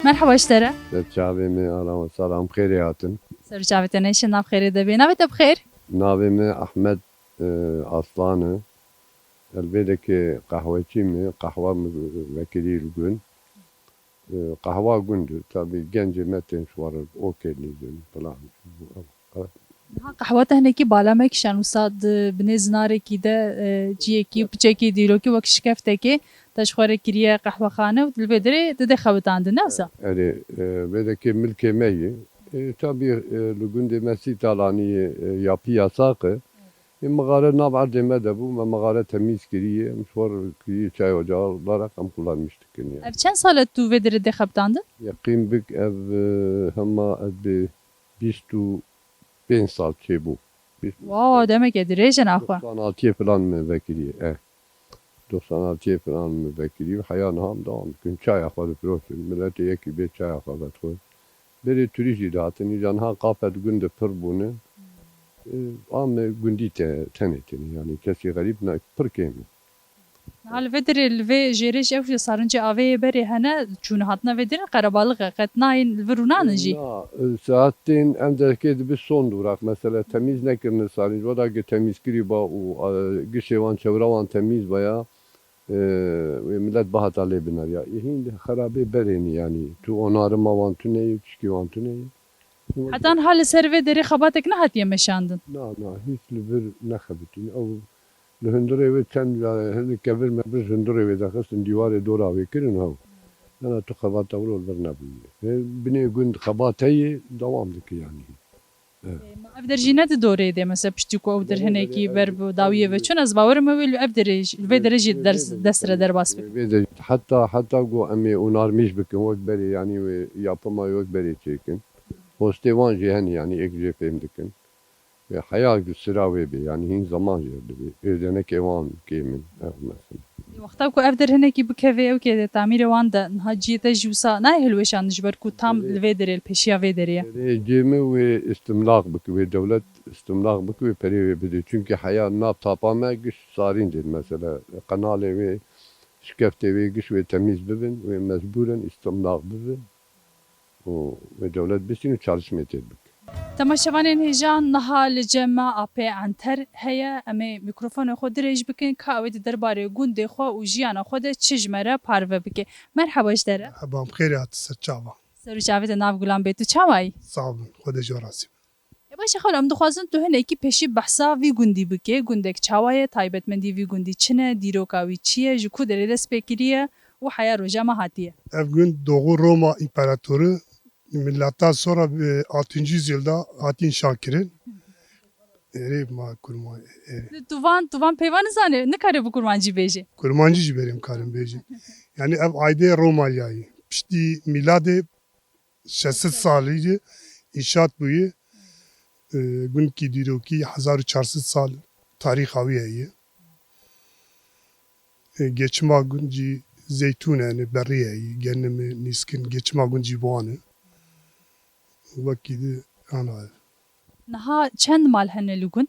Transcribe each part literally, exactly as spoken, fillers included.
Merhaba ji te re. Ser çavê me, ala we salam, xêrê hatin. Ser çavê te neşe, nav xêrê de bê. Navê te bi xêr? Navê me Ahmet, e, Aslan e. Elbêdekê qehweçî me, qehwa min vekirî li gund. E, qehwa gund e, tabî gencê me tên ji xwe re okê dîtin, filan. Niha qehwa te hinekî bala me kişan, wisa di binê zinarekî de, e, ciyekî û piçekî dîrokî wek şikeftekê te ji xwe re kiriye qehwexane û li vê derê dide xewitandin, ne wisa? Erê, e, vê dekê milkê me ye. E, tabî, e, li gundê me sî talanî ye, e, yapî yasak e. Ê mixare nav erdê me de bû, me mixare temîz kiriye, em ji xwe re kiriye çay ocağı olarak em kullanmış dikin yani. Ev çend sal e tu vê derê dê xebitandin? Yeqîn bik ev, e, hema ez bê bîst û pênc sal çêbû. Bîst û Wow, demek e dirêj e naxwe. Doxsan altiyê filan min vekiriye, eh. Doxsan altiyê filan min vekiriye, heya niha em devam dikin. Çaya xwe difiroşin, miletê yekî bê çaya xwe vedixwe. Berê turîst jî dihatin, îca niha qafe di gund de pir bûne. E, a me gundî te, tenê têne, yanî kesî xerîb ne, pir kêm e. Niha li vê derê, li vê jêrê jî ew ji sarincê avê yê berê hene, çûne hatina vê derê qerebalix e, qet nayên li vir û nanin jî. Na, e, saetên em derkê dibi son dûrak, mesela temîz nekirine sarinc, weda ki temîz kirî ba û, e, gişê wan çewra wan temîz baya, e, wê milet bihata lê bineriya. Ê hîn xerabê berê ne, yanî tu onarima wan tune ye, tişkî wan tune ye. Heta niha li ser vê derê xebatek nehatiye meşandin? Na, na, hîç li vir nexebitîn. Ew li hundirê wê çend, yanî hinek kevir mevir ji hundirê wê dexistin, dîwarê dora wê kirin hew. Hena tu xebata wilo li vir nebûye. Ê, binê gund xebat heye, dewam dike yanî. Evet. Ê, ma ev der jî ne di dorê de, mesela piştî ku ew der hinekî ber bi dawiyê ve çûn, ez bawerim ew ê li ev derê jî, li vê derê jî ders, dest re derbas bike. Vê derê, heta, heta ku em ê onarmîş bikin wek berê, yanî wê yapima wek berê çêkin. Postê wan jî hene, yanî êk jê fêm dikin. Wê heya ku sira wê bê, yanî hîn zeman jê dibê. Êrdenekê wan kêm in, ev mesela. Wexta ku ev der hinekî bikeve, ew kê de tamîrê wan de, niha ciyê te jî wisa nayê hilweşandin ji ber ku tam li vê derê, li pêşiya vê derê ye. Erê, cê min wê istimlaq bike, wê dewlet istimlaq bike, wê perê wê bide. Çunkî heya nav tapa me giş sarîn dê, mesela qenalê wê, şikeftê wê giş wê temîz bibin, wê mecbûren istimlaq bibin. û wê dewlet bistîn û çalışmê tê bik. Temaşevanên hêja, niha li cem me Apê Anter heye. Em ê mîkrofonê xwe dirêj bikin, ka ew ê di derbarê gundê xwe û jiyana xwe de çi ji me re parve bike. Merheba ji te re. Merheba, em xêrê hat ser çava. Ser û çavê te, nav gulan bê, tu çawa yî? Sağ olun, xwe de ji we razî be. E, baş e, xalo, em dixwazin tu hinekî pêşî behsa vî gundî bikê. Gundek çawa ye? Taybetmendî vî gundî çi ne? Dîroka wî çi ye? Ji ku derê dest pê kiriye û heya roja me hatiye? Ev gund doğu Roma împaratorî, milattan sonra, e, altıncı yüzyılda hat înşa kirin. Erê ma kurma, erê. Tu van, tu van peyva nizane, nikare bi kurmancî bêje. Kurmancî jî berê em karin bêjin. Yani ev aydê Romaliyayî. Piştî miladê şeş sed salî înşaat bûye. E, gundkî dîrokî hezar û çar sed sal tarîxa wî heye. E, geçima gund jî zeytûn hene, berî heye, genimê nîskin, geçima gund jî bi wan e. Wekî di ana ev. Niha çend mal hene li gund?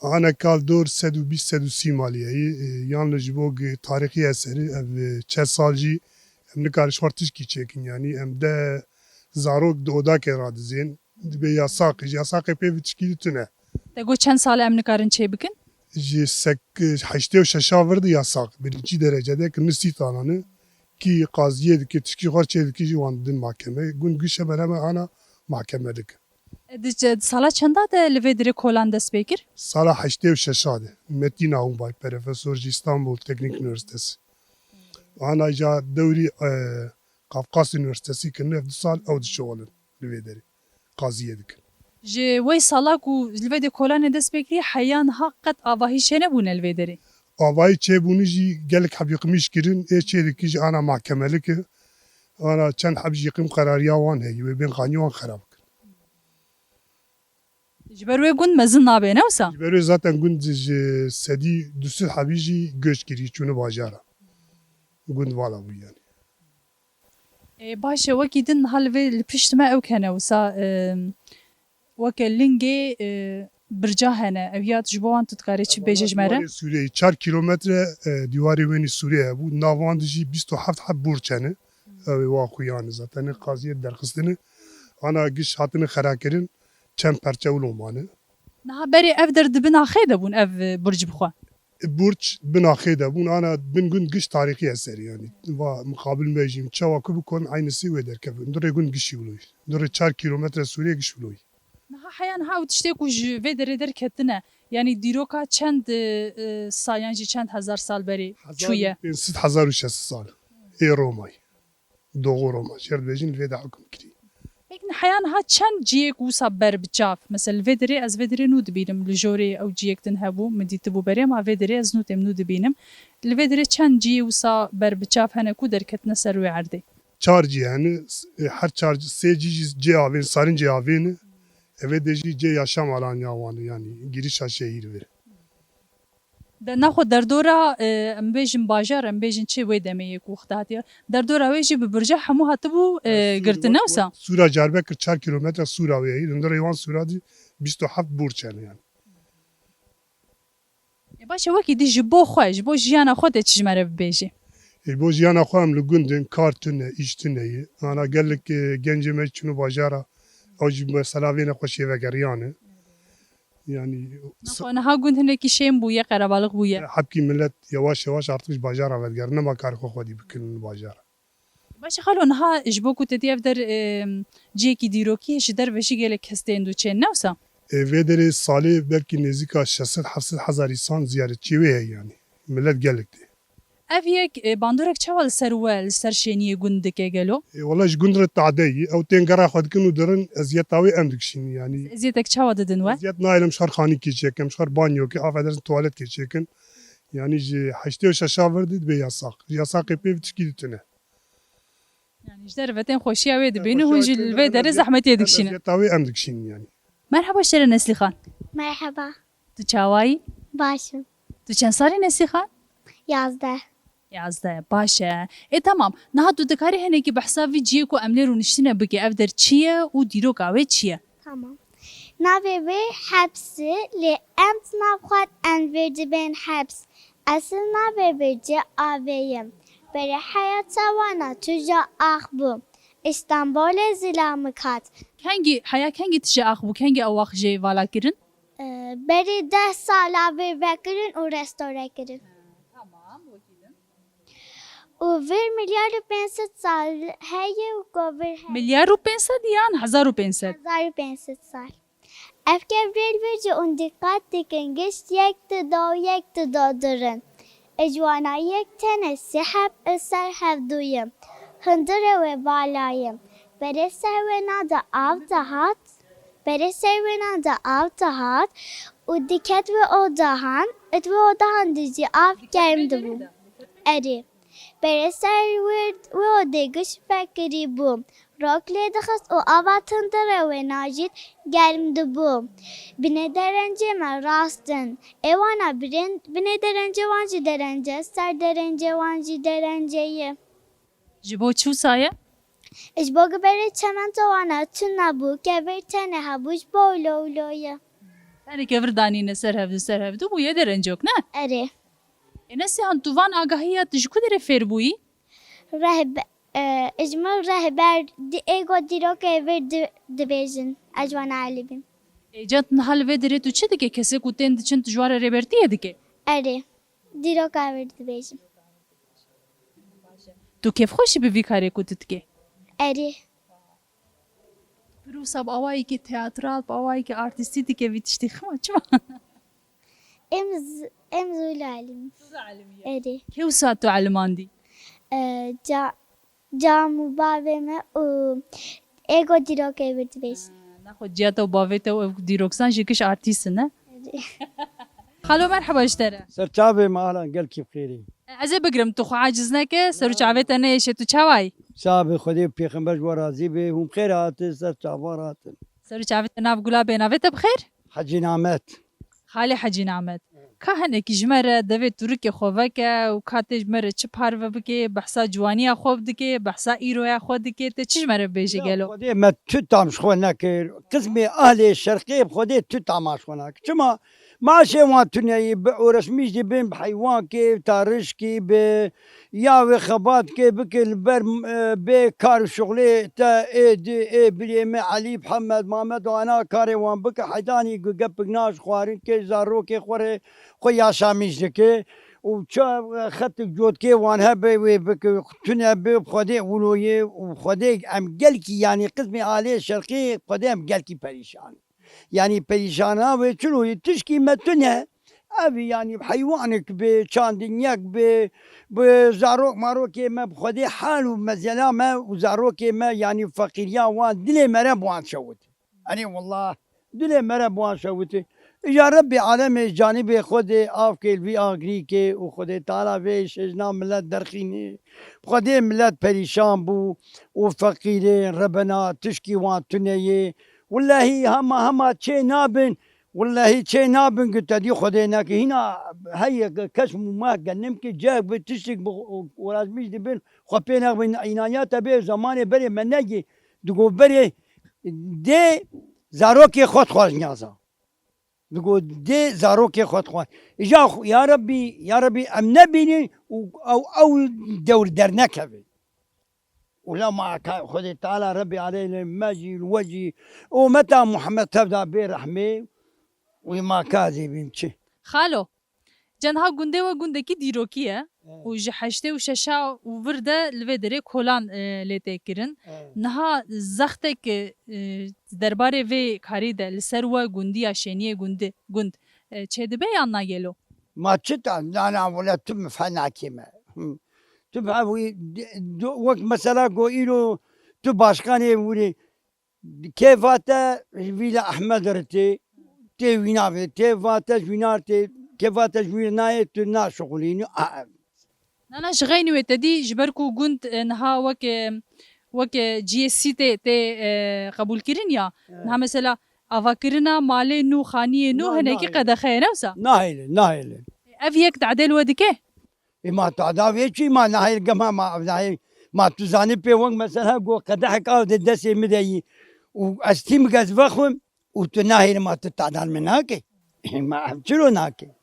Ana kal dor sed û bîst, sed û sî malî heye. E, yan li ji bo gi tarîxî eserî ev, e, çend sal jî em nikarin ji xwe tişkî çêkin. Yanî em de zarok di odakê radizên, dibe yasaq, ji yasaqê pê vî tişkî di tune. Te got çend sal e em nikarin çê bikin? Ji sek-, heştê û şeşa vir di yasaq, birinci derecede ki nisî tanane ki qaziyê dike, tişkî xwe çê dike jî wan didin mahkeme. Gund gişe berheme ana mahkeme dike. E, di, di sala çenda de li vê dirê kolan dest pê kir? Sala heştê û şeşa de. Metîn Ahumbay, profesor ji Îstanbul Teknik Üniversitesi. Ana ja dewrî, e, Kafkas Üniversitesi kirine, ev du sal ew dişuxulin li vê derê. Qaziyê dikin. Ji wey sala ku li vê de kolanê dest pê kirî, heya niha qet avahî çênebûne li vê derê? Avahî çêbûne jî gelek heb yekimîş kirin, ê çê dikin jî ana mahkemelik e. Ana çend heb jî yekim qerariya wan heye, wê bên xanî wan xerab bikin. Ji ber wê gund mezin nabe, ne wisa? Ji ber wê zaten gund ji sedî du sed hebî jî göç kirî, çûne bajara. Gund vala bû yani. Ê, baş e, wekî din niha li vê, li pişt me ew hene wisa, e, weke lingê, e, birca hene. Ew ya ji bo wan tu dikarî çi bêje ji me re? Dîwarê Sûriyeyê çar kîlometre, e, dîwarê wênî Sûriye hebû. Nav wan de jî bîst û heft heb burç hene. Ew ê wa xuyan e zaten, qaziyê derxistine. Ana giş hatine xerakirin, çend perçe wilo mane. Niha berê ev der di bin axê de bûn, ev, e, burc bi xwe? Burç bin axê de bûn, ana bin gund giş tarîxî eserî yanî. Va mixabil me jî çawa ku bikon eynî sî wê derkevin. Durê gund gişî wilo yî. Durê çar kîlometre sûrê giş wilo yî. Niha heya niha ew tiştê ku ji vê derê derketine, yanî dîroka çend, e, e, sal yan jî çend hezar sal berê çûye? Hezar û pênc sed, hezar û şeş sed sal ê Romayê. Doxo Roma, jê re dibêjin li vê de hukm kirî. Peki heya niha çend ciyêk wisa ber bi çav? Mesela li vê derê ez vê derê nû dibînim, li jorê ew ciyêk din hebû, min dîtibû berê, ma vê derê ez nû têm nû dibînim. Li vê derê çend ciyê wisa ber bi çav hene ku derketine ser wê erdê? Çar cî hene, s-, e, her çar cî, sê cî jî cê avê ne, sarincê avê ne. Evê de jî cê yaşam alanya wan e, yanî girîşa şehîr vir. De naxwe derdora, e, em bêjin bajar, em bêjin çi wê demê yê ku wexta hatiye. Derdora wê jî bi burca hemû hatibû, e, girtin, ne wisa? Sûra Carbekir çar kîlometre sûra wê ye. Li hundirê wan sûra dî bîst û heft burç hene yanî. E, baş e, wekî dî ji bo xwe, ji bo jiyana xwe te çi ji me re bibêjî? Ji bo jiyana xwe em li gund in, kar tune, îş tune ye. Ana gelek, e, gencê me çûne bajara, ew jî mesela vêne xwe şêvegeriyane. Yanî Naxwe niha gund hinekî şên bûye, qerebalix bûye. Hepkî millet yavaş yavaş artık ji bajara vedigerin, nema karê xwe xwedî bikin li bajara. Baş e xalo, niha ji bo ku te dî ev der, e, cihekî dîrokî ye, ji derve jî gelek kes tên dû çên, ne wisa? E, vê derê salê belkî nêzîka şeş sed heft sed hezar însan ziyaretçî wê heye yanî. Millet gelek tê. Ev yek, e, bandorek çawa li ser we, li ser şêniyê gund dike gelo? E, wela ji gund re tade yî. Ew tên gera xwe dikin û dirin, eziyeta wê em dikişînin yanî. Eziyetek çawa didin we? Eziyet nayê em ji xwe xanîkê çêkin, em ji xwe banyokê, affedersin, tuwalet kê çêkin. Yanî ji heştê û şeş a vir dî dibe yasak. Ji yasaqê pê tişkî dî tune. Yanî ji derve tên xweşiya wê dibînin, hûn jî li vê derê zehmetiyê dikişînin. Eziyeta wê em dikişînin yanî. Merhaba ji te re Neslîxan. Merhaba. Tu çawayî? Baş im. Tu çend salî Neslîxan? Yazdeh. Yazdeh, baş e. Ê, temam. Niha tu dikarî hinekî behsa vî cihê ku em lê rûniştine bikî, ev der çi ye û dîroka wê çi ye? Tamam. Navê wê heps e, lê em di nav xwe de em vê dibên heps. Esil navê wê cih avê ye. Berê heya çawana tije ax bû. Îstanbolê zilamik hat. Kengî, heya kengî tije ax bû, kengî ew ax jê vala kirin? Ee, berê deh sala vê vekirin û restore kirin. Tamam, wekî din. Û vir milyar û pênc sed sal heye û govir heye. Milyar û pênc sed yan hezar û pênc sed? Hezar û pênc sed sal. Ev kevirê li vir cih û diqet dikin, gişt yek dido, yek dido dirin. Ji wana yek tenê sê heb li ser hev dû ye. Hundirê wê vala ye. Berê ser wêna de av dihat, berê ser wêna de av dihat û diket wê odahan, di wê odahan de jî av germ dibû. Erê. Berê ser wê, wê odê giş vekirî bû. Rok lê dixist û ava hundirê wêna jî germ dibû. Binê derencê me rast in. Ê wana birên, binê derencê wan jî derence, ser derencê wan jî derence ye. Ji bo çi wisa ye? Ji bo ku berê çemento wana tune bû, kevir tenê hebû, ji bo wilo wilo ye. Tenê kevir danîne ser hev du, ser hev du bûye derencok, ne? Erê. Ê Neslihan, tu van agahiya tu ji ku derê fêr bûyî? Rehbe-, e, ji min rehber di êgo dîrokê vir di-, dibêjin, ez ji wan alî bîm. Ê can niha li vê derê tu çi dike? Kesê ku tên diçin tu ji wan re rêbertiyê dike? Erê, dîroka vir dibêjim. Tu kêfxweş î bi vî karê ku tu dikê? Erê. Pir wisa bi awayekî teatral, bi awayekî artîstî dike vî tiştî xima, çima? Em z-, em zû li elimî. Erê. Kê wisa tu elimandî? Ee, ca-, cam û bavê me û êgo dîrokê vir dibêjin. Ha, naxwe ciya te û bavê te û ev dîroksan jî giş artîst in, ne? Erê. Xalo, merheba ji te re. Ser çavê me, ahlan, gelkî bi xêrî. Ez ê bigirim, tu xwe aciz neke, ser û çavê te neyêşe, tu çawa yî? Çavê Xwedê û Pêxember ji we razî be, hûn bi xêr hatin, ser çavan hatin. Ser û çavê te, nav gula bê, navê te bi xêr? Hecî Namet. Xalê Hecî Namet. Ka hinekî ji me re devê tûrikê xwe veke û ka tê ji me re çi parve bike, behsa ciwaniya xwe dike, behsa îroya xwe dike, tê çi ji me re bibêje gelo? Ya Xwedê me tu tam ji xwe nekir, qismê ahlê şerqê bi Xwedê tu tama ji xwe nekir. Çima? Maaşê wan tune ye, bi Oresmîş dibin, bi heywankê, bi tarişkî, bi yavê xebatkê bike li ber, e, bê kar û şixulê te ê di, ê birê me Elî, Mihemed, Mamed û ana karê wan bike, heydanî gu gepik naş xwarin ke zarokê xwe rê xwe yaşamîş dike û ça, e, xetik cotkê wan hebe wê bike, tune bi Xwedê wilo ye û Xwedê em gelkî, yanî qismê alê şerqî Xwedê em gelkî perîşan. Yanî perîşana wê çilo ye, tişkî me tune. Ev yanî heywanek bi, çandinyek bi, bi zarok marokê me bi Xwedê hal û mezela me û zarokê me yanî feqîriya wan dilê me re bi wan şewit. Erê wallah dilê me re bi wan şewit. Îja Rebbê alemê canîbê Xwedê avkê li vî agirîkê û Xwedê Teala vê şejna milet derxînê. Xwedê milet perîşan bû û feqîrê rebena tişkî wan tune ye. Willehî hema hema çê nabin. Willehî çê nabin ku te dî Xwedê neke. Hîna heye ke kes mûma ke nimkî ceh bi tiştik bi uğraşmîş dibin. Xwe pê nexbin. Înaniya te bê zemanê berê me negî. Digo berê dê zarokê xwe dixwaz niyaza. Digo dê zarokê xwe dixwaz. Îja xwe, ya Rebbî, ya Rebbî em nebînin û ew, ew dewr dernekeve. Û lema ka Xwedê Teala Rebbê aleyhî me jî li we jî û meta Muhammed tevda bê rehmê wî ma ka zêbîn çi. Xalo, cen ha gundê we gundekî dîrokî ye û ji heştê û şeşa û vir de li vê derê kolan, e, lê tê kirin. Evet. Niha zextek, e, derbarê vê karî de li ser we gundiya şêniyê gundi, gund, e, çêdibe yan na gelo? Ma çi ta, na, na, wele tu min fe nakê me. Hı. Tu bi ev wî, di-, du-, wek mesela go îro tu başkanê wîrê, kêfa te vîla Ehmed re tê, tê wî navê, kêfa te ji wî nar tê, kêfa te ji wî nayê, tu naşixulînî. A, ev. Nana, ji xeynî wê te dî, ji ber ku gund, e, niha wek, e, wek, e, cihê sîtê tê, e, qebûlkirin ya. Evet. Niha mesela avakirina malê nû, xaniyê nû, na, hinekî nahêle. Qedexe ye, ne wisa? Nahêle, nahêle. Ev yek tehdê li we dike? Ê ma tada vê çî ma nahêl gema ma ev nahêl. Ma tu zanî pê wek mesela go qedehek av de destê min de yî. Û ez tîmik ez vexwim û tu nahêl ma tu tadan min nake. Ê ma ev çilo nake?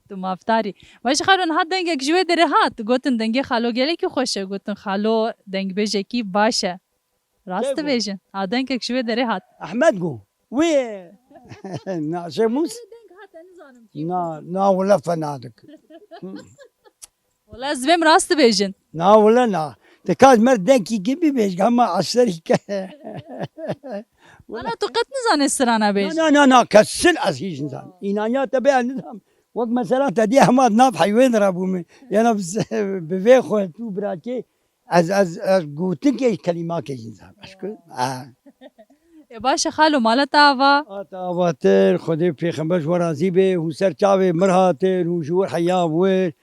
Tu mafdarî. Baş xalo niha dengek ji wê derê hat. Gotin dengê xalo gelekî xweş e. Gotin xalo dengbêjekî baş e. Rast dibêjin. Ha, dengek ji wê derê hat. Ehmed go. Wê. Na, Şemus? Deng hat, ez nizanim kî. Na, na, wele fena dik. Wele ez dibêm rast dibêjin. Na, wele na. Te ka ji mer dengkî gibî bêj, hema eşterî ke. Wele tu qet nizanê strana bêj. Na, na, na, na, kesin ez hîç nizan. Înaniya te bê ez nizan. Wek mesela te dî hema nav heywên re bû min. Yana bi, bi vê xwe tu birakê. Ez, ez, ez gotikê, kelîmakê jî nizam. Eşkir? Ha. E, baş e, xalo, mala te ava? Hat avatir, Xwedê pêxember ji we razî be, hûn ser çavê mir hatin, hûn ji wir heya wir,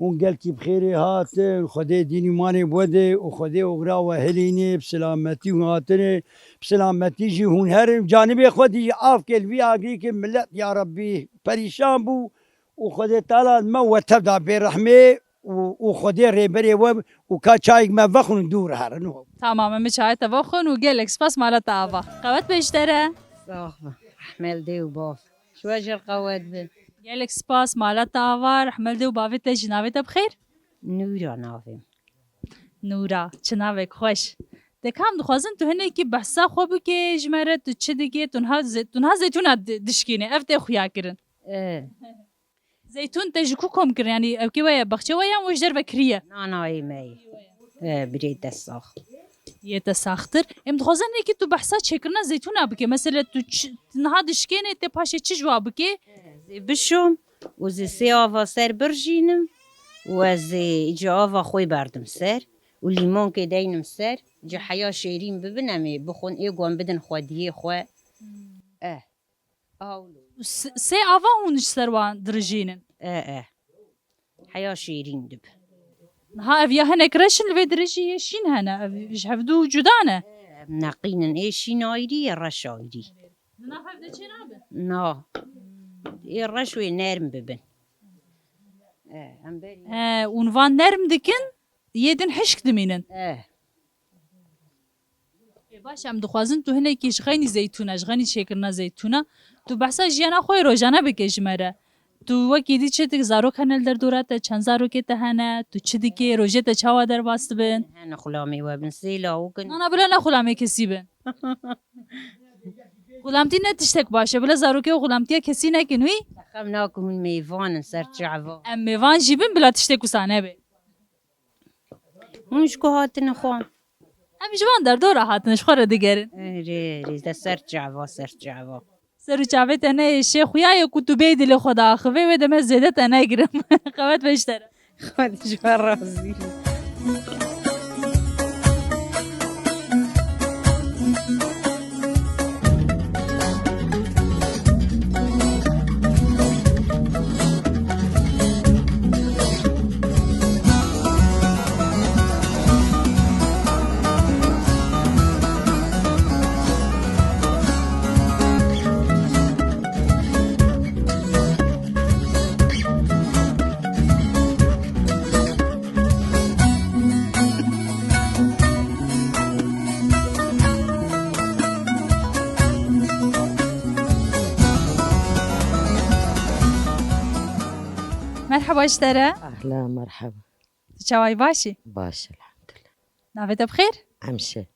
hûn gelkî bi xêrê hatin, Xwedê dîn îmanê bi we de û Xwedê oxira we hilînê, bi silametî hûn hatine, bi silametî jî hûn herin, canibê xwe dî jî avkê li vî agirîkê milet ya Rebbî perîşan bû û Xwedê Teala me we tev da bêrehmê û, û Xwedê rêberê we û ka çayek me vexwin dûr herin. Tamam, em çayê te vexwin û gelek spas mala te ava. Qewet be ji te re. Sax be. Rehmel dê û bav. Ji we jî qewet be. Gelek spas mala te ava, rehmel dê û bavê te jî navê te bi xêr? Nûra navê min. Nûra, çi navek xweş. De kam dixwazin tu hinekî behsa xwe bike ji me re, tu çi dike, tu niha zê-, tu niha zeytûna di-, dişkînî, ev tê xuya kirin. E. Zeytûn te ji ku kom kirin? Yanî ew kê we ye, baxçê we ye yan we ji derve kiriye? Na, na, ê me ye. E, birê te sax. Yê te saxtir. Em dixwazin hinekî tu behsa çêkirina zeytûna bike. Mesela tu çi, niha dişkênê tê paşê çi ji wa bike? Ez ê bişom û zê sê ava ser birjînim û ez ê îca ava xwe berdim ser û lîmonkê deynim ser. Îca heya şêrîn bibin, em ê bixwin, ê wan bidin xwediyê xwe. Hmm. Eh. Awlo. S-, sê ava hûn ji ser wan dirijînin? E, e. Heya şêrîn dibe. Niha ev ya hinek reş in, li vê dirijî yê şîn hene. Ev ji hevdû cuda ne? E, ev neqîn in. Ê şîn ayrî, yê reş ayrî. Di nav hev de çê nabe? Na. Ê reş wê nerm bibin. E, em berî. He, hûn van nerm dikin, yê din hişk dimînin. E. Ê, baş, em dixwazin tu hinekî ji xeynî zeytûna, ji xeynî çêkirina zeytûna, tu behsa jiyana xwe yê rojane bike ji me re. Tu wekî dî çi dik zarok hene li derdora te, çend zarokê te hene, tu çi dikê, rojê te çawa derbas dibin? Hene xulamê we bin, sê lawik in. Nana, bila ne xulamê kesî bin. Xulamtî ne tiştek baş e, bila zarokê û xulamtiya kesî nekin wî. Xem nakin hûn mêvan in ser çava. Em mêvan jî bin, bila tiştek wisa nebe. Hûn ji ku hatine xwe? Em ji van derdora hatine, ji xwe re digerin. Erê, erê, de ser çava, ser çava. Ser û çavê te neyêşê, xuya ye ku tu bêyî dilê xwe diaxivê, wê demê zêde te negirim. Qewet be ji te re. Xwedê ji we razî. Merheba ji te re. Ahla, merheba. Tu çawa yî, baş î? Baş, elhamdulillah. Navê te bi xêr? Emşe.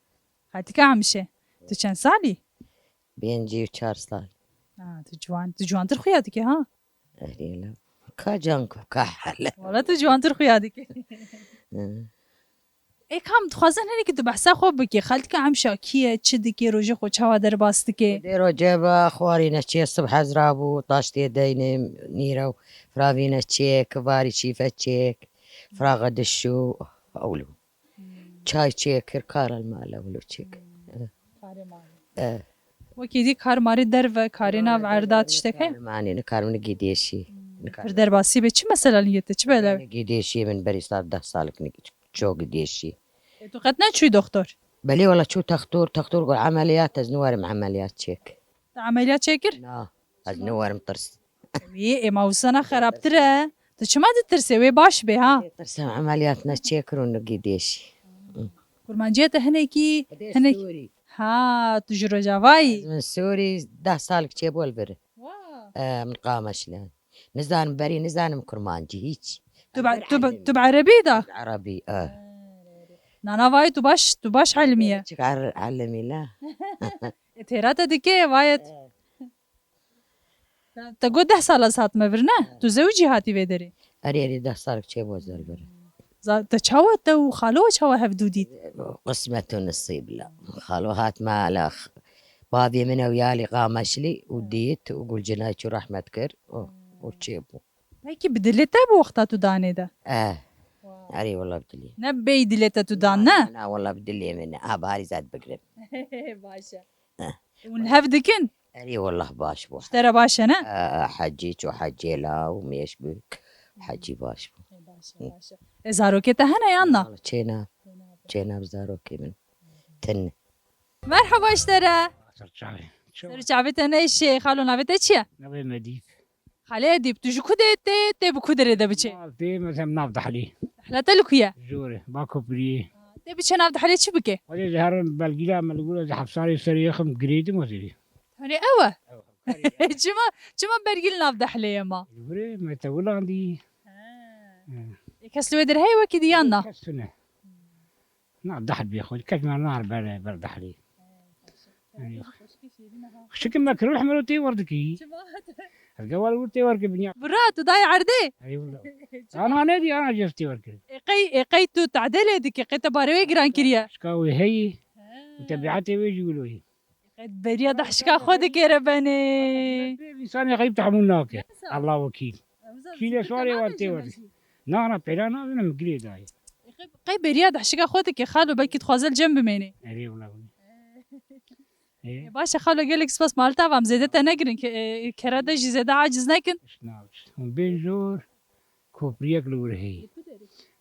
Xaltîka Emşe. Tu çend salî? Pêncî û çar sal. Ha, tu ciwan, tu ciwantir xuya dike ha? Erê la. Ka can ku, ka hele. Wala tu ciwantir xuya dike. Hı. Ê kam, dixwazin hinekî tu behsa xwe bikî. Xaltîka Emşa kî ye, çi dike, rojê xwe çawa derbas dike? Dê roje be, xwarî neçê, sibh hezra bû, taştê deynê, nîrew, firavî neçê, kivarî şîfe çêk, firaxe dişû, ewlû. Çay çêkir, kar el male wilo çêkir. Karê malê. Eh. Wekî dî kar marê derve, karê nav erda tiştek heye? Kar manê, nikar min gidêşî. Nikar. Pir derbasî be, çi mesela lingê te, çi bela? Gidêşî min berî sal deh salik nik-, çok gidêşî. E, tu qet neçûyî doktor? Belê wala çû textor, textor got emeliyat, ez niwerim emeliyat çêk. Te emeliyat çêkir? Na, ez niwerim tirs. Wî ê ma wisa ne xerabtir e. Tu çima ditirsê? Wê baş bê ha. Tirsem emeliyat ne çêkir û nigî dêşî. Kurmanciya te hinekî, hinek. Sûrî. Ha, tu ji Rojava yî. Ez min Sûrî deh salik çêbû li vir. Wa. E, min Qameşî ne. Nizanim berî, nizanim kurmancî hîç. Tu bi, tu bi, tu bi erebî da? Erebî, e. Nana vay tu baş, tu baş elmî ye. Çik er-, elmî la. E, têra te dike vayet. E. Te, te got deh sal ez hatime vir, ne? Tu zewicî hatî vê derê? Erê, erê, deh sal çê bo zer vir. Za-, te çawa te û xalo çawa hevdû dît? Qismet û nisîb la. Xalo hat me la x-, bavê min ew yalî Qameşlî û dît û Gulcinay çû rehmet kir û, û çê bû. Belkî bi dilê te bû wexta tu danê de? Eh. Erê, wela bi dilê. Ne bêyî dilê te tu dan, ne? Na, wela bi dilê min. A, barî zad bigrim. Baş e. Eh. Hûn li hev dikin? Erê, wallah baş bû. Ji te re baş e, ne? E, e, hecî çû hecê la û mêş bû. Hecî baş bû. E, baş e, baş e. E, zarokê te hene yan na? Wala çêna. Çêna bi zarokê min. Tin. Merheba ji te re. Ser çavê. Ser çavê te neyşê. Xalo, navê te çi ye? Navê Medîp. Xalê Edîp, tu ji ku de tê, tê bi ku derê de biçê? Nav tê, mesela nav Dehlî. Dehla te li ku ye? Jor e, ba Kopriyê. Tê biçe nav Dehlê çi bike? Xwedê ji herin belgîla me li gura ji hefsarê serê yexim girêdim wezîrî. Hani ew e? Ew e. Çima, çima bergî li nav Dehlê ye ma? Li virê me te wilandî. He. He. Ê kes li wê der heye wekî diyan na? Kes tune. Na, Dehl bê xwe, kes me nar ber, ber Dehlê. Xişikî me kirû hemro tê werdikî. Çima? Ez gewal wir tê werkî binya. Bira, tu dayê erdê? Eyvallah. Ana ne di, ana cez tê werkî. E, qey, e, qey tu tadê lê dikî, qey te barê wê giran kiriye? Şka wê heyî. He. Û tebiatê wê jî wilo yî. Qey beriya dehşika xwe dikê re benê. Însanê xeyb tehmûl nake. Nasıl? Allah wekîl. Kî lê şwarê wan tê werkî. Na, na, pêra nabînim, girê dayê. Qey, qey beriya dehşika xwe dike, xalo, belkî dixwaze li cem bimêne. Erê wila wî. Ê. E, baş e, xalo, gelek spas, mal tavam, zêde te negirin, ke-, e, kera de jî zêde aciz nekin. Hûn bên jor, kopriyek li wir heye.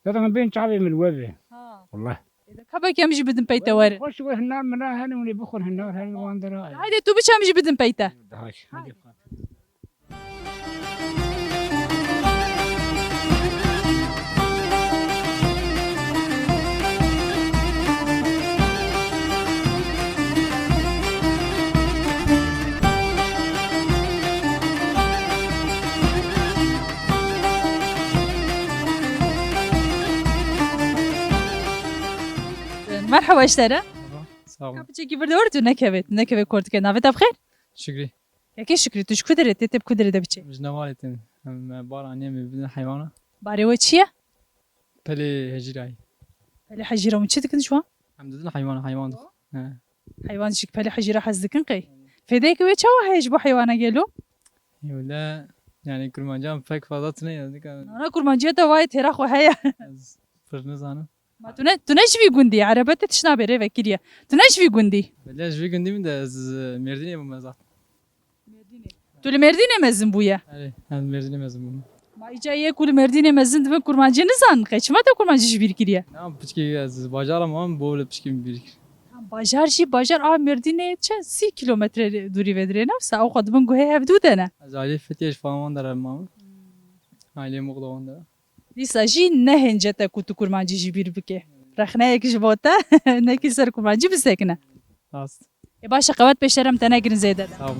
Zaten hûn bên çavê min we be. Ha. Wallah. E, de ka belkî em jî bidin pey te werin. Xweş we hinar min ra hene, hûn ê bixwin hinar hene wan dera. Haydi tu biçe em jî bidin pey te. Daha. Haydi. Baş te re. Sağ olun. Kapıçeki bir de ordu nekeve, nekeve kortike. Navê te bi xêr? Şükrü. Kekê Şükrü, tu ji ku derê tê, tê bi ku derê de biçê? Ji Nevalê tên. Em, e, bar anî em ê bidin heywana. Barê we çi ye? Pelê hecîrayî. Pelê hecîra hûn çi dikin ji wan? Em didin heywana, heywan dixwin. He. Heywan jî pelê hecîra hez dikin qey? Fêdeyeke wê çawa heye ji bo heywana gelo? Wele, yani kurmanciyan pek fazla tune ya, dika. Nana kurmanciya te wayê têra xwe heye. Ez pir nizanim. Ma tu ne, tu ne ji vî gundî, erebe te tişt nabê rê vekiriye. Tu ne ji vî gundî? Belê ji vî gundî min de ez, e, Mêrdînê bûme zaten. Mêrdînê. Tu li Mêrdînê mezin bûye? Erê, ez Mêrdînê mezin bûme. Ma îca yê ku li Mêrdînê mezin dibin kurmancî nizan, qey çima te kurmancî ji bîr kiriye? Na, piçkî ez bajara mam bû li piçkî min bîr kir. Ha, bajar jî, bajar a Mêrdînê çend, sî kilometre dûrî vedire navsa, ew xwe dibin guhê hevdû de ne. Ez ailê Fethiye ji Fawan dere mam. Ailê Muxdawan dere. Dîsa jî nehênce te ku tu kurmancî ji bîr bike. Rexneyek ji bo te, nekî ser kurmancî bisekine. Rast. Ê baş e, qewet pêşerem te negirin zêde de. Sağ olun.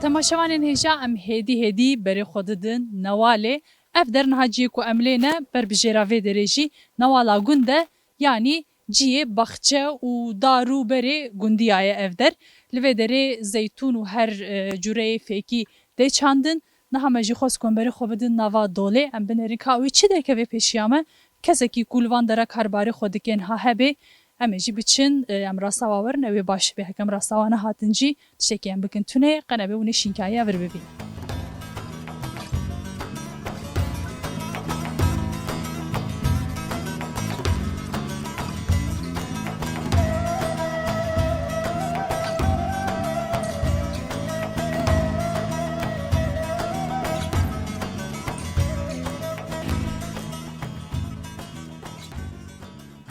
Temaşevanên hêja, em hêdî hêdî berê xwe didin Newalê. Ev der niha cihê ku em lê ne, ber bi jêra vê derê jî Newala gund e, yanî cihê baxçe û dar û berê gundiya ye ev der. Li vê derê zeytûn û her, e, cureyê fêkî tê çandin. Niha me jî xwest ku em berê xwe bidin nava dolê, em binêrin ka wê çi derkeve pêşiya me. Kesekî ku li van dera karbarê xwe dike niha hebe, em ê jî biçin, e, em rasta wa werin, ew ê baş be. Heke em rasta wa nehatin jî, tiştekî em bikin tune, qe nebe hûn ê şînkayiya vir bibînin.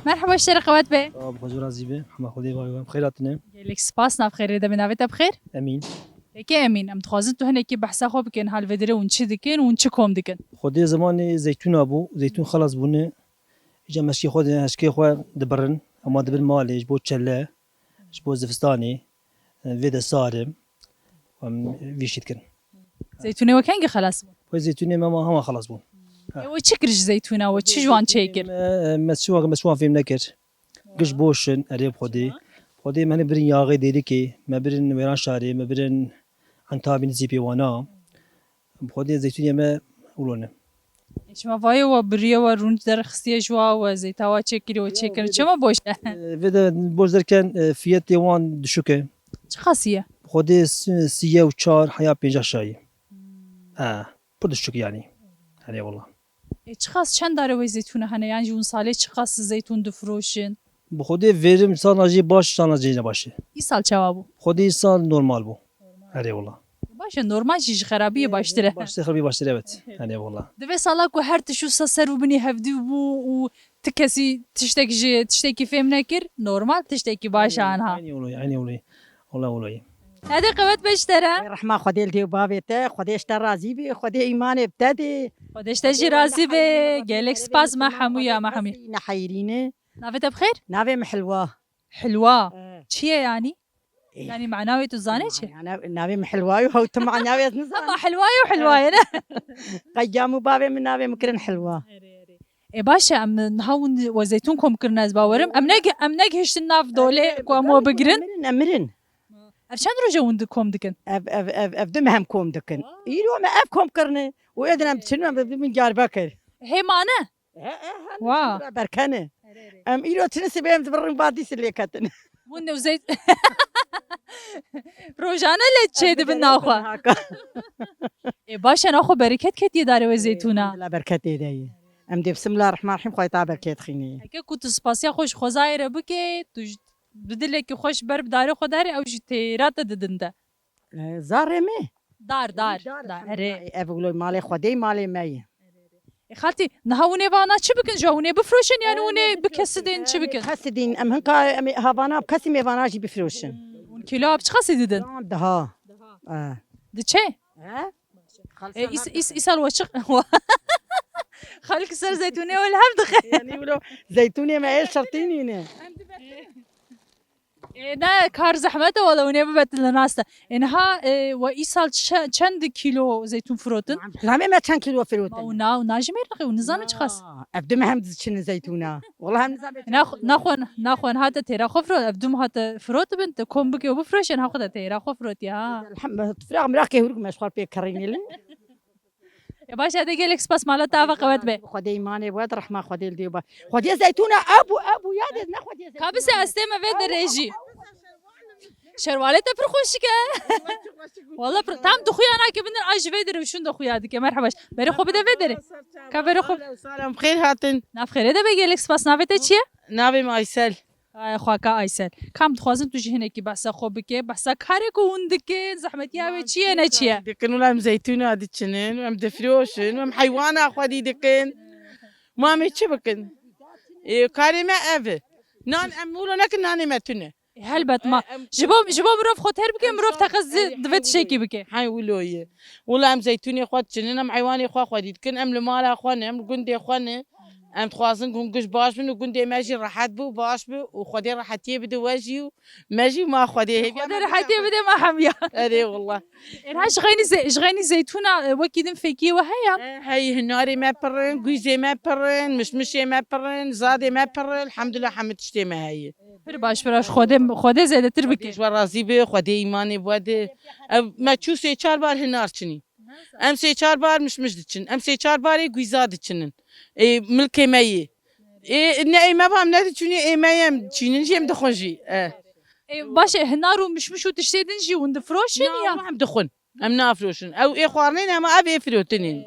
Merhaba, ji te re qewet be. Sağ ol, Xwecû razî be. Hema Xwedê vay wem. Xêr hatine. Gelek spas, nav xêrê de be, navê te bi xêr? Emîn. Peki Emîn, em dixwazin tu hinekî behsa xwe bikin, hal vê derê hûn çi dikin, hûn çi kom dikin? Xwedê zimanê zeytûna bû, zeytûn xelas bûne. Îca meşkê xwe, heşkê xwe dibirin, hema dibin malê, ji bo çele, ji bo zivistanê, vê de sar e, em vî şî dikin. Zeytûnê we kengî xelas bûn? Wê zeytûnê me ma hema xelas bûn. Ê, we çi kir ji zeytûna we? Çi ji wan çêkir? Me, me çi wan, me çi wan fêm nekir. Giş boş in, erê bi Xwedê. Çima? Xwedê me hani birin yaxê Dêrikê, me birin Wêranşarê, me birin Entabî nizî pêwana. Bi Xwedê zeytûnê me wilo ne. Şima vayê we biriye we rûnî derxistiye ji wa we zeyta wa çêkiriye we çêkirin. Çima boş e? Vê de boş derken, e, fiyetê wan düşük e. Çiqasî ye? Bi Xwedê si-, sî ye û çar heya pêncah şayî. Ha, pir düşük yani. Hani valla. E, çiqas çend dare wê zeytûna hene? Yan jî hûn salê çiqas zeytûn difiroşin? Bi Xwedê vêrim sana jî baş, sana jî ne baş e. Îsal çawa bû? Xwedê îsal normal bû. Erê wala. Baş e, normal jî ji xerabiyê baştir e. Baş, xerabiyê baştir, evet. Erê wala. Di vê sala ku her tişt wisa ser û binî hevdî bû û ti kesî tiştek ji tiştekî fêm nekir, normal tiştekî baş e anha. Eynî wala, eynî wala. Wala wala. Hadi qewet be ji te re. Rehma Xwedê li dê û bavê te, Xwedê ji te razî bî, Xwedê îmanê bi te dê. Xwedê ji te jî razî be, gelek spas me hemûya, me hemûya. Neheyirîne. Navê te bi xêr? Navê min Hilwa. Hilwa. Eh. Çi ye yanî? Eh. Yanî mana wê tu zanê çi? Mana, navê min Hilwa yo, hew tu mana wê ez nizanim. Ama Hilwa yo, Hilwa ye, ne? Qey cam û bavê min navê min kirin Hilwa. Erê, erê. E, baş e, em niha hûn we zeytûn kom kirine, ez bawerim. Em neg-, em negihiştin nav dolê ku em we bigirin. Em mirin, em mirin. Ev çend roj e hûn di kom dikin? Ev, ev, ev, ev du meh em kom dikin. Wow. Îro me ev kom kirine û êdin em diçin, em dibin Diyarbekir. Hê mane? He, he, he, wow. Berkene. Erê, erê. Em îro çin sibê em dibirin ba dîsî lê ketin. Hûn ne zeyt-, rojane lê çê dibin naxwe. Haka. E, baş e, naxwe bereket ketiye darê we zeytûna. Elhamdulillah, bereket ê de ye. Em dê bismillah rehman rehîm, Xwedê te bereket xînê. Heke ku tu spasiya xwe ji xwezayê re bike, tu ji, bi dilekî xweş ber bi darê xwe darê, ew jî têra te didin de. E, zarê me? Dar, dar, dar, dar, erê. Ev wilo malê Xwedê, malê me ye. E, xaltî, niha hûn ê vana çi bikin? Ji hûn ê bifroşin, yani hûn ê bi kesidên çi bikin? Kesidên, em hinka, em ê havana, kesî mêvana jî bifroşin. Kîlo bi çiqasî didin? Yan daha. Daha. E. Diçe? He? E, îs-, îs-, îsal we çi-, xalk ser zeytûnê we li hev dixe. Yani wilo zeytûnê me ê şertî nîne. E, ne, kar zehmet e wala, hûn ê bibetin li nas de. E, niha, e, we îsal çe-, çend kîlo zeytûn firotin? Em dizanê me çend kîlo firotin. Ma û na, û najimêrin xwe, û nizanin çiqas. Ev du meh em diçinin zeytûna. Wala em nizanin. Nax-, naxwe, naxwe hate têra xwe firot, ev du meh hate firot bin, te kom bike û bifroşe, niha xwe te têra xwe firot ya. Elhem-, firaq miraqê hûrik me ji xwe pê kerînê lin. E, baş e, de gelek spas, mala te ava qewet be. Xwedê îmanê we de, rehma Xwedê li dê ba. Xwedê zeytûna ew bû, ew bû ya de, ne Xwedê zeytûna. Ka bise ez têm vê derê jî. Şerwalê te pir xweşik e. Wala pir, tam di xuya nake bindin, a ji vê derê û şûn de xuya dike. Merheba. Berê xwe bide vê derê. Ka berê xwe. Salam, xêr hatin. Nav xêrê de be, gelek spas. Navê te çi ye? Navê min Aysel. Ay, xwaka Aysel. Kam dixwazin tu jî hinekî behsa xwe bike, behsa karê ku hûn dikin, zehmetiya wê çi ye, ne çi ye? Dikin, wila em zeytûna diçinin, em difroşin, em heywana xwedî dikin. Ma em ê çi bikin? Ê, karê me ev e. Nan em wilo nekin, nanê me tune. Helbet ma. E, em Ji bo, ji bo mirov xwe têr bike, em mirov teqez di-, divê tiştekî bike. Hey wilo ye. Wila em zeytûnê xwe diçinin, em heywanê xwe xwedî dikin, em li mala xwe ne, em li gundê xwe ne. Em dixwazin ku hûn giş baş bin û gundê me jî rehet bû, baş bû û Xwedê rehetiyê bide we jî û me jî ma Xwedê hêviya Xwedê me rehetiyê bide ma hemiya. Erê wala. Êna ji xeynî ze-, ji xeynî zeytûna, e, wekî din fêkiyê we heye? E, hey, hinarê me pir in, gwîzê me pir in, mişmişê me pir in, zadê me pir in, elhamdulillah hemî tiştê me heye. Pir baş, pir baş. Xwedê, Xwedê zêdetir bike. Xwedê ji we razî be, Xwedê îmanê bi we de. Ev me çû sê çar bar hinar çinî. Em sê çar bar mişmiş diçin. Em sê çar barê gwîza diçinin. Ê, milkê me yê. Ê, ne ê me ba em nediçûnê, ê me yê em çînin jî em dixwin jî. E. Ê, baş e, hinar û mişmiş û tiştê din jî hûn difiroşin ya? Na, em dixwin. Em nafroşin. Ew ê xwarinê ne, hema ev ê firotinê ne.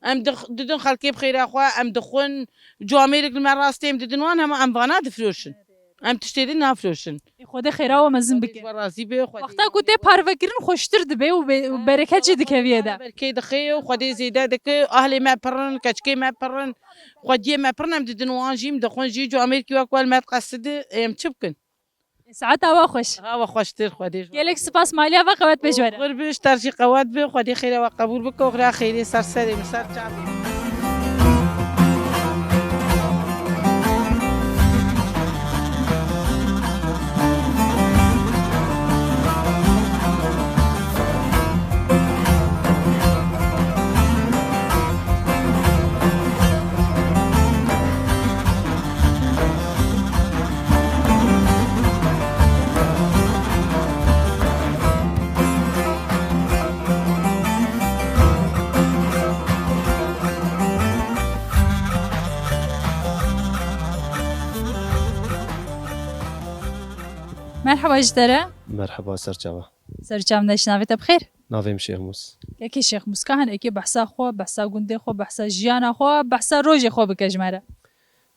Em dix-, didin xelkê bi xêra xwe, em dixwin, camêrek li me rastê em didin wan, hema em vana difroşin. Em tiştê din nafroşin. Ê, Xwedê xêra we mezin bike. Xwedê ji we razî be, Xwedê. Wexta ku tê parvekirin xweştir dibe û be-, û bereket jî dikeviyê de. Berkê dixe û Xwedê zêde dike, ahlê me pir in, keçikê me pir in, xwediyê me pir in, em didin wan jî, em dixwin jî, camêrkî wek we li me diqesidi, ê, em çi bikin? Saeta we xweş. Ha, we xweştir, Xwedê ji we. Gelek spas, maliya ve qewet be ji we re. Qur bin, ji te jî qewet be, Xwedê xêra we qebûl bike û xira xêrê ser serê min, ser çavê min. Merheba ji te re. Merheba, ser çava. Ser çav, ne ji navê te bi xêr? Navê min Şêxmûs. Kekê Şêxmûs, ka hin êkê behsa xwe, behsa gundê xwe, behsa jiyana xwe, behsa rojê xwe bike ji me re.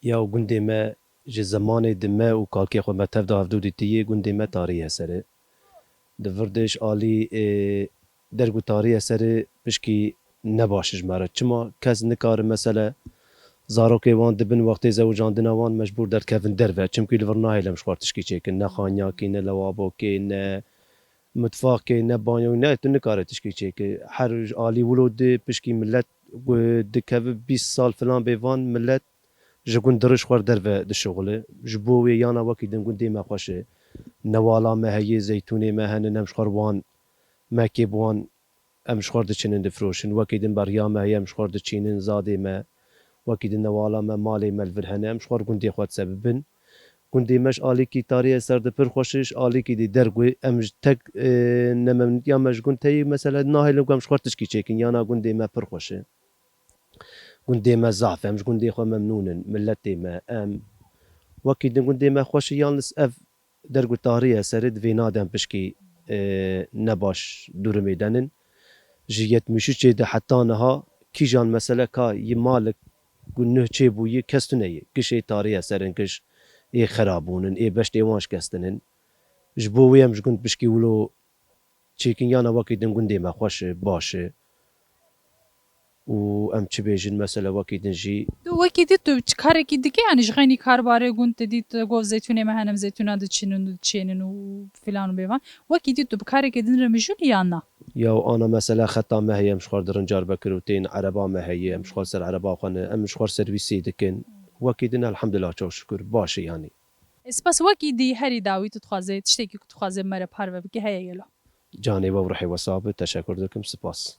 Ya gundê me ji zemanê di me û kalkê xwe me tev de hevdû dîtiyê, gundê me tarî eser e. Di vir de ji alî, ê, derg û tarî eserê pişkî ne baş ji me re. Çima kes nikare mesele zarokê wan dibin wextê zewicandina wan mecbûr derkevin derve. Çimkî li vir nahêle em ji xwe tişkî çêkin. Ne xanyakî, ne lewabokê, ne mitfaqê, ne banyoyê, ne tu nikare tişkî çêkî. Her alî wilo di pişkî milet gu-, dikeve bîst sal filan bê van milet ji gund dirij xwe derve dişuxile. Ji bo wê yana wekî din gundê me xweş e. Newala me heye, zeytûnê me hene, em ji xwe wan mekê bi wan em ji xwe diçinin difiroşin. Wekî din beriya me heye, em ji xwe diçînin, zadê me. Wekî din newala me, malê me li vir hene, em ji xwe gundê xwe dise bibin. Gundê me ji alîkî tarî eser di pir xweş e, ji alîkî dî derg wê. Em ji tek, e, nememnîtiya me ji gund heye, mesela nahêlin ku em ji xwe tişkî çêkin, yana gundê me pir xweş e. Gundê me zaf e, em ji gundê xwe memnûn in, miletê me, em wekî din gundê me xweş e, yalnız ev derg û tarî eserê di vê nadem pişkî, e, ne baş durumê denin. Ji yetmiş üçê de heta niha kîjan mesele ka yi malik ku nuh çêbûyî kes tune ye. Gişê tarî eserin, giş ê xerabûnin, ê beştê wan şikestinin. Ji bo wê em ji gund pişkî wilo çêkin, yana wekî din gundê me xweş e, baş e. û em çi bêjin, mesela wekî din jî. Tu wekî dî tu çi karekî dike, yanî ji xeynî karbarê gund te dît gov zeytûnê me henim zeytûna diçînin û diçênin û filan û bêvan. Wekî dî tu bi karekê din re mijûlî yan na? Ya ana mesela xeta me heye, em ji xwe dirin carbekir û tên ereba me heye, em ji xwe ser ereba xwe ne, em ji xwe servîsê dikin. Wekî din elhamdulillah çok şükür baş e yanî. E, spas wekî dî herî dawî tu dixwaze, tiştekî ku dixwaze me re parve bike heye gelo? Canê we û ruhê we sax be, teşekur dikim, spas.